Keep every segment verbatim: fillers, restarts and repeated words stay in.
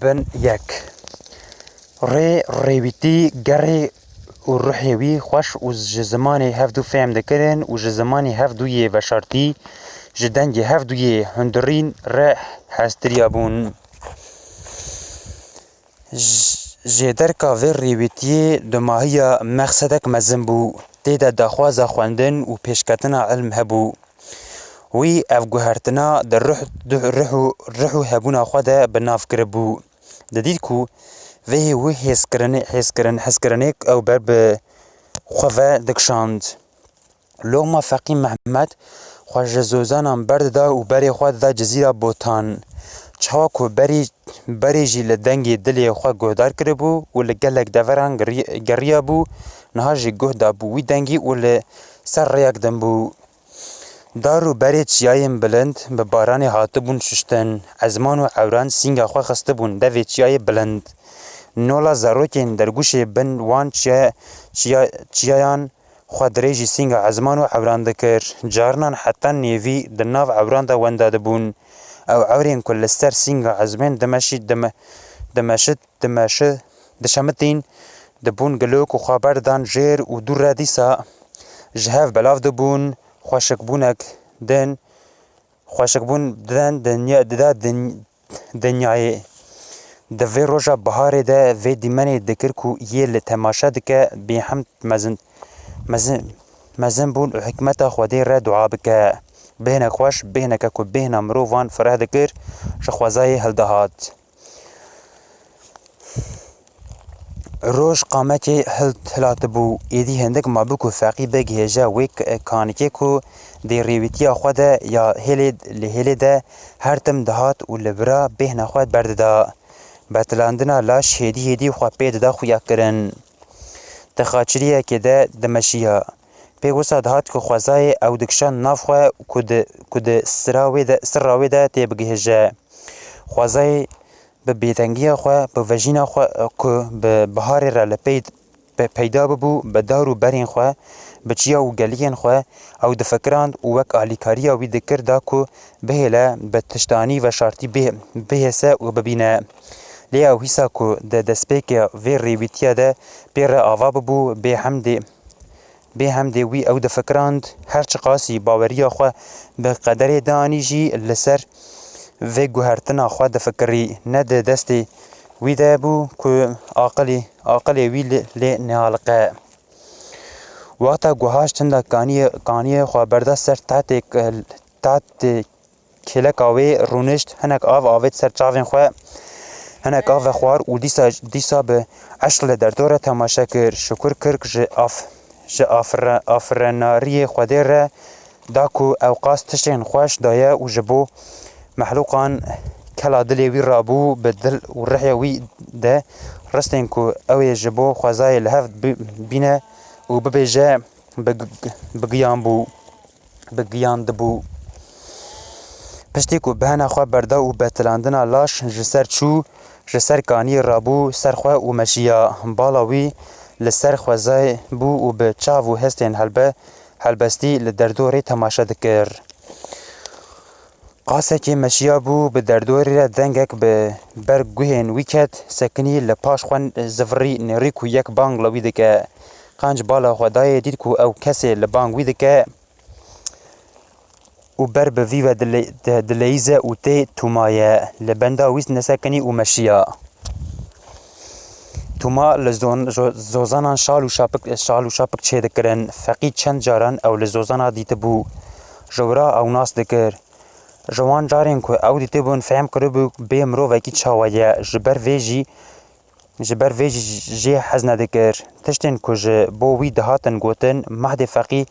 Bin yek. Rê rêwîtî gerê û ruhê wî xweş û ji zimanê hevdû fêm dikirin û ji zimanê hevdû yê veşartî, ji dengê hevdû yê hundirîn re hestiriyabûn. J-, jêderka vê rêwîtiyê dumahiya mexsedek mezin bû. Tê de daxwaza xwendin û pêşketina ilm hebû. Wî ev guhertina di ruh, di ruh û, ruh û hebûna xwe de bi nav kiribû. Didît ku vê hê wî hêzkirinê, hêzkirin, hezkirinê ew ber bi xwe ve dikişand. Loma Feqî Mehmet xwe ji zozanan berdida û berê xwe dida Cizîra Botan. Çawa ku berî, berê jî li dengê dilê xwe guhdar kiribû û li gelek deveran geriy-, geriyabû, niha jî guh dabû wî dengî û li ser rêyek din bû. Dar û berê çiyayên bilind bi baranê hatibûn şuştin. Ezman û ewran sînga xwe xistibûn devê çiyayê bilind. Nola zarokên dergûşê bin wan çiya-, çiya-, çiyayan xwe dirêjî sînga ezman û ewran dikir. Carinan heta nêvî di nav ewran de wenda dibûn. Ew ewrên ku li ser sînga ezmên dimeşî-, dime-, dimeşit-, dimeşi-, dişemitîn, dibûn gilok û xwe berdan jêr û dû re dîsa ji hev belav dibûn, xweşikbûnek din, xweşikbûn diden dinya, dida din-, dinyayê. Di vê roja biharê de vê dîmenê dikir ku yê li temaşe dike, bêhemd mezin, mezin, mezin bûn û hikmeta Xwedê re dua bike. Bêhnek xweş, bêhneke ku bêhna mirovan fireh dikir, ji xwezayê hildihat. Roj qamekê hil-, hilatibû. Êdî hindik mabû ku Feqî bigihêje wê k-, kanikê ku di rêwîtiya xwe de ya hêlê, li hêlê de her tim dihat û li vira bêhna xwe berdida. Betilandina laş hêdî hêdî xwe pê dida xuyakirin. Di xaçiriyekê de dimeşiya. Pê wisa dihat ku xwezayê ew dikişand nav xwe ku di, ku di sira wê de, sira wê de tê bigihêje. Xwezayê bi bêdengiya xwe, bi vejîna xwe ku bi biharê re li pey pe-, peyda bibû, bi dar û berên xwe, bi çiya û geliyên xwe ew difikirand û wek alîkariya wî dikir da ku bihêle bi tiştanî veşartî bihê-, bihêse û bibîne. Lê ew hîsa ku di destpêkê vê rêwîtiya de pê re ava bibû, bêhemdê, bêhemdê wî ew difikirand, her çiqasî baweriya xwe bi qederê dianî jî li ser vê guhertina xwe difikirî, ne di destê wî de bû ku aqilî, aqilê wî li, lê nealiqe. Wexta guhaş çinda kaniyê, kaniyê xwe berda ser tahtê, tahtê kêleka wê, rûnişt, hinek av avêt ser çavên xwe, hinek av vexwar û dîsa, dîsa bi eşq li derdor re temaşe kir. Şukur kir ji af-, ji afire-, afirenariyê Xwedê re da ku ewqas tiştên xweş daye û ji bo mexlûqan kela dilê wî rabû, bi dil û rihê wî de ristên ku ew ê ji bo xwezayê li hev bi-, bîne û bibêje, bi-, bigiyan bû, bigiyandibû. Piştî ku bihena xwe berda û betilandina laş ji ser çû, ji ser kaniyê rabû ser xwe û meşiya. Bala wî li ser xwezayê bû û bi çav û hestên helbe-, helbestî li derdorê temaşe dikir. Qasekê meşiya bû, bi derdorê re dengek bi ber guhên wî ket, sekinî li paş xwe zivirî, nêrî ku yek bang li wî dike. Qenc bala xwe dayê, dît ku ew kesê li bang wî dike û ber bi vî ve dile-, di-, dileyîze û tê tûma ye. Li benda wî nesekinî û meşiya. Tûma li zon-, zo-, zozanan şal û şapik, şal û şapik çêdikirin. Feqî çend caran ew li zozana dîtibû. Ji wira ew nas dikir. Ji wan carên ku ew dîtibûn, fehm kiribû bê mirovekî çawa ye. Ji ber vê jî, ji ber vê jî jê hez nedikir. Tiştên ku ji bo wî dihatin gotin, Mehdê Feqî,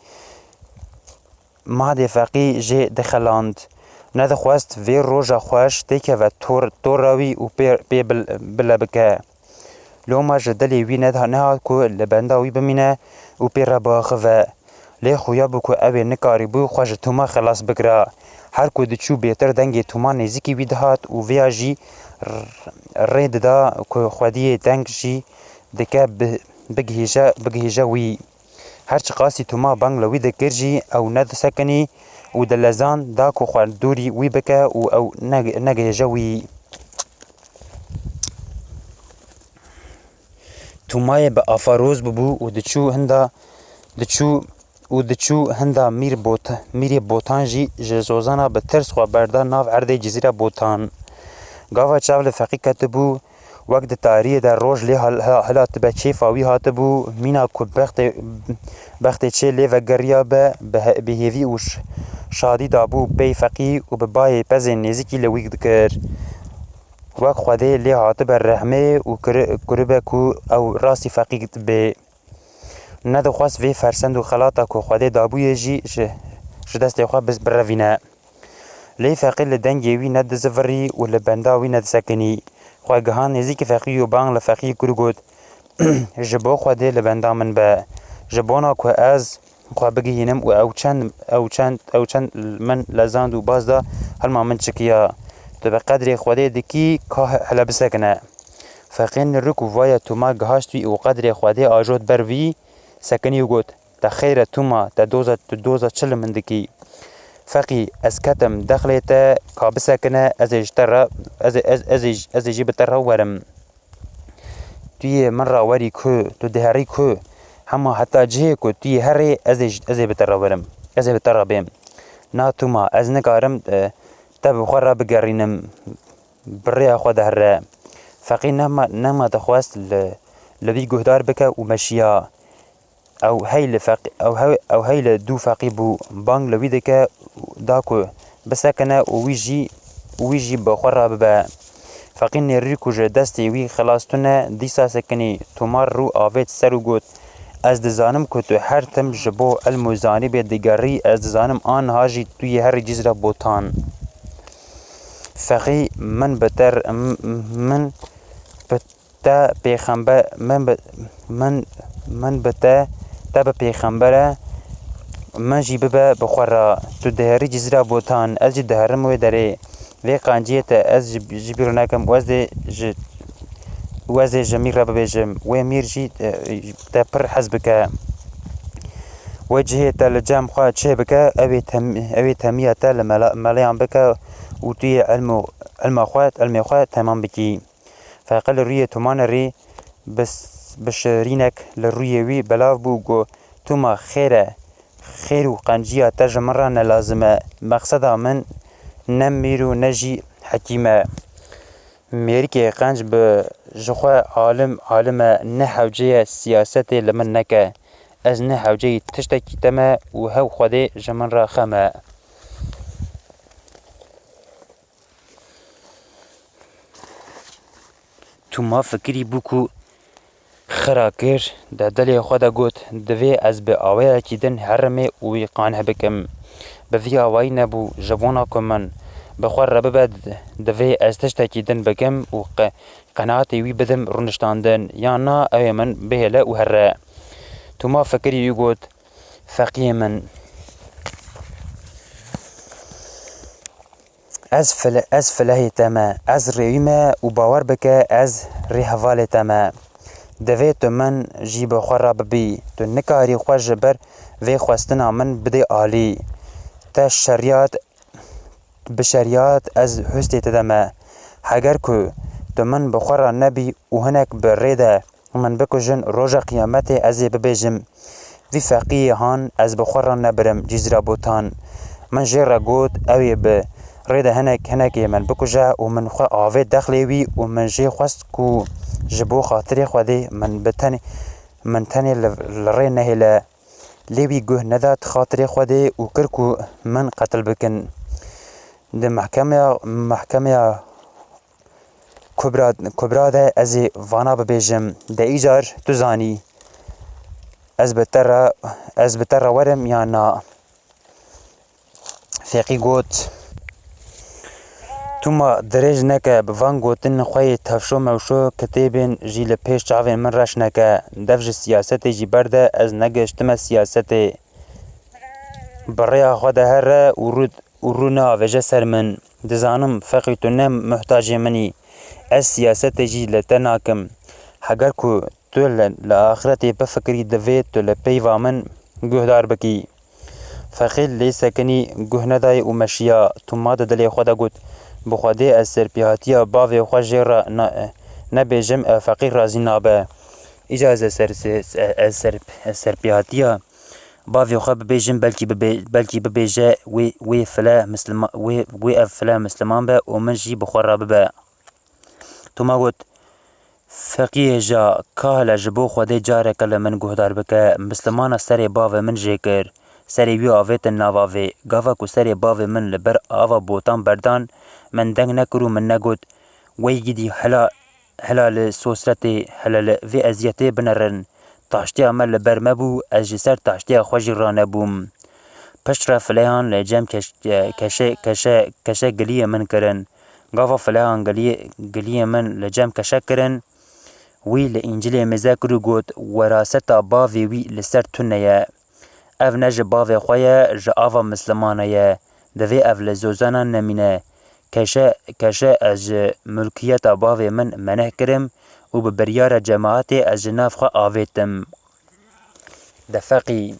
Mehdê Feqî jê dixeland. Nedixwest vê roja xweş têkeve tor-, tora wî û pê, pê bil-, bile bike. Loma ji dilê wî neda-, nehat ku li benda wî bimîne û pê re biaxive. Lê xuya bû ku ew ê nikarîbû xwe ji tûma xelas bikira. Her ku diçû bêtir dengê tûma nêzîkî wî dihat û vêya jî r-, rê dida ku xwediyê deng jî dike bi-, bigihîje, bigihîje wî. Her çiqasî tûma bang li wî dikir jî ew nedisekinî û dilezand da ku xwe dûrî wî bike û ew neg-, negihêje wî. Tûmayê bi afaroz bûbû û diçû hinda, diçû û diçû hinda Mîr Bot-, Mîrê Botan jî ji zozana bi tirs xwe berda nav erdê Cizîra Botan. Gava çav li Feqî ketibû, wek di tariyê de roj lê hel-, hel-, hilatibe, kêfa wî hatibû, mîna ku bextê, bextê çê lê vegeriya be, bi he-, bi hêvî û ş-, şadî dabû pey Feqî û bi bayê pezên nêzîkî li wî dikir. Wek Xwedê lê hatibe rehmê û kiri-, kiribe ku ew rastî Feqî bê. Nedixwest vê fersend û xelata ku Xwedê dabûyê jî ji, ji destê xwe biz-, birevîne. Lê Feqî li dengê wî nedizivirî û li benda wî nedisekinî. Xwe gihan nêzîkî Feqî û bang li Feqî kir û got, Ji bo Xwedê li benda min be. Ji bona ku ez xwe bigihînim û ew çend, ew çend, ew çend min lezand û baz da, hilma min çikiya. Tu bi qedrê Xwedê dikî, ka he-, hele bisekine. Feqî nirûk û vaya Tûma gihaşt wî û qedrê Xwedê ajot ber vî, sekinî û got, Te xeyr e Tûma, te doza, tu doza çi li min dikî? Feqî, ez ketim dexlê te, ka bisekine, ez ê ji te re, ez ê, ez, ez ê, ez ê jî bi te re werim. Tu yê min re werî ku, tu diherî ku? Hema heta cihê ku tu yê herê, ez ê, ez ê bi te re werim. Ez ê bi te re bêm. Na Tûma, ez nikarim, e, te bi xwe re bigerînim. Bi rêya xwe de here. Feqî nema, nema dixwest li, li wî guhdar bike û meşiya. Ew hey li Feqî, ew hey, ew hey li dû Feqî bû. Bang li wî dike da ku bisekine û wî jî, û wî jî bi xwe re bibe. Feqî nêrî ku ji destê wî xilas tune, dîsa sekinî. Tûma rû avêt ser û got, Ez dizanim ku tu her tim ji bo ilm û zanîbê digerî, ez dizanim aniha jî tu yê herî Cizîra Botan. Feqî, min bi te r-, m-, min bi te pêxember, min bi, min, min bi te, te bi pêxember e, min jî bibe bi xwe re. Tu diherî Cizîra Botan, ez jî diherim wê derê. Vê qenciyê te ez ji, ji bîr nekim û ez dê ji, û ez ê ji mîr re bibêjim. Wê mîr jî, e, te pir hez bike. Wê cihê te li cem xwe çê bike, ew ê tem-, ew ê temiya te li mela-, meleyan bike û tu yê ilm û, ilma xwe, ilmê xwe temam bikî. Feqî li rûyê Tûma nirî bi s-, bi şirînek li rûyê wî belav bû, got, Tûma, xêr e, xêr û qenciya te ji min re ne lazim e. Mexseda min ne mîr û ne jî hekîm e. Mêrikê qenc bi ji xwe alim, alim e, ne hewce ye siyasetê li min neke. Ez ne hewceyî tiştekî te me û hew Xwedê ji min re xem e. Tûma fikirî bû ku xira kir, di dilê xwe de got, Divê ez bi awayekî din herimê û wî qaneh bikim. Bi vî awayî nebû, ji bona ku min bi xwe re bibe, divê ez tiştekî din bikim û qe-, qenaetê wî bidim rûniştandin, yan na ew ê min bihêle û here. Tûma fikirî wî got, Feqiyê min. Ez file-, ez filehê te me, ez rêwî me û bawer bike ez rêhevalê te me. Divê tu min jî bi xwe re bibî. Tu nikarî xwe ji ber vê xwestina min bidê alî. Te şeriyat, bi şeriyat ez hustê te de me. Heger ku tu min bi xwe re nebî û hinek bi rê de min bikujin, roja qiyametê ez ê bibêjim, Vî feqiyê han ez bi xwe re nebirim Cîzra Botan. Min jê re got, ew ê bi rê de hinek hinekê min bikuje û min xwe avêt dexlê wî û min jê xwest ku ji bo xatirê Xwedê min bi tenê, min tenê li, li rê nehêle. Lê wî guh nedat xatirê Xwedê û kir ku min qetil bikin. Di mehkemeya, mehkemeya Kubra, Kubra de ez ê vana bibêjim, de îcar tu zanî, ez bi te re, ez bi te re werim yan na? Feqî got, Tûma dirêj neke, bi van gotin xwe yê tevşo mewşo kitêbên jî li pêş çavên min reş neke. Dev ji siyasetê jî berde, ez negihiştime siyasetê. Bi rêya xwe de here û rû, û rû neavêje ser min. Dizanim, Feqî, tu ne muhtacê min î. Ez siyasetê jî li te nakim. Heger ku tu li, li axretê bifikirî, divê tu li peyva min guhdar bikî. Feqî lê sekinî, guh nedayê û meşiya. Tûma di dilê xwe de got, Bi Xwedê ez serpêhatiya bavê xwe jê re na-, nebêjim, ew Feqî razî nabe. Îca ez ser, ez ser, ez serpêhatiya bavê xwe bibêjim, belkî bibê-, belkî bibêje wê, wê file mislima-, wê, wê ev file misliman be û min jî bi xwe re bibe. Toma got, Feqî hêja, ka hele ji bo Xwedê careke li min guhdar bike, mislimana serê bavê min jê kir, serê wî avêtin nav avê. Gava ku serê bavê min li ber ava botan berdan, min deng nekir û min negot, Wey gidî hela, hela li sosretê, hele li vê eziyetê binerin. Taştiya me li ber me bû, ez ji ser taştiya xwe jî ranebûm. Piştre fileyan li cem keş-, keşe, keşe, keşe giliyê min kirin. Gava fileyan giliyê, giliyê min li cem keşe kirin, wî li Încîlê mêze kir û got, Weraseta bavê wî li ser tune ye. Ev ne ji bavê xwe ye, ji ava mislimane ye. Divê ev li zozanan nemîne. Keşe, keşe ez ji mulkiyeta bavê min meneh kirim û bi biryara cemaetê ez ji nav xwe avêtim. De feqî,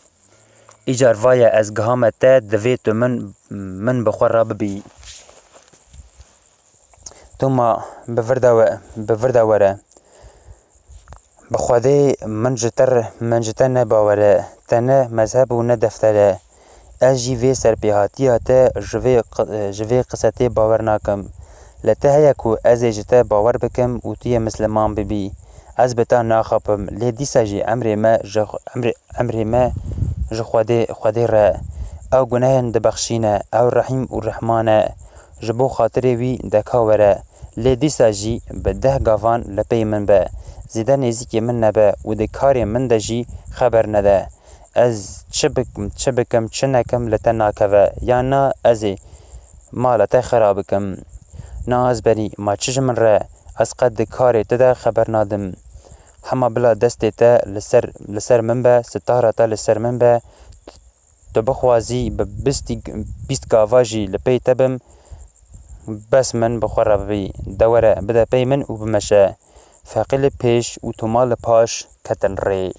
îcar vaye ez gihame te, divê tu min, min bi xwe re bibî. Toma bi vir de we-, bi vir de were. Bi Xwedê min ji te re, min ji te ne bawer e, te ne mezheb û ne defter e. Ez jî vê serpêhatiya te ji vê qi-, ji vê qisetê bawer nakim. Li te heye ku ez ê ji te bawer bikim û tu yê misliman bibî. Ez bi te naxapim, lê dîsa jî emrê me ji xwe-, emrê, emrê me ji Xwedê, Xwedê re. Ew gunehên dibexşîne, ew Rehîm û Rehman e. Ji bo xatirê wî de ka were. Lê dîsa jî bi deh gavan li pey min be. Zêde nêzîkê min nebe û di karê min de jî xeber nede. Ez çi bik-, çi bikim, çi nekim li te nakeve. Ya na ez ê mala te xera bikim. Na ez berî, ma çi ji min re? Ez qet di karê te de xeber nadim. Hema bila destê te li ser, li ser min be, sitara te li ser min be. Tu bixwazî bi bîstî, bîst gava jî li pey te bim, bes min bi xwe re bibî. De were, bide pey min û bimeşe. Feqî li pêş û Toma li paş ketin rê.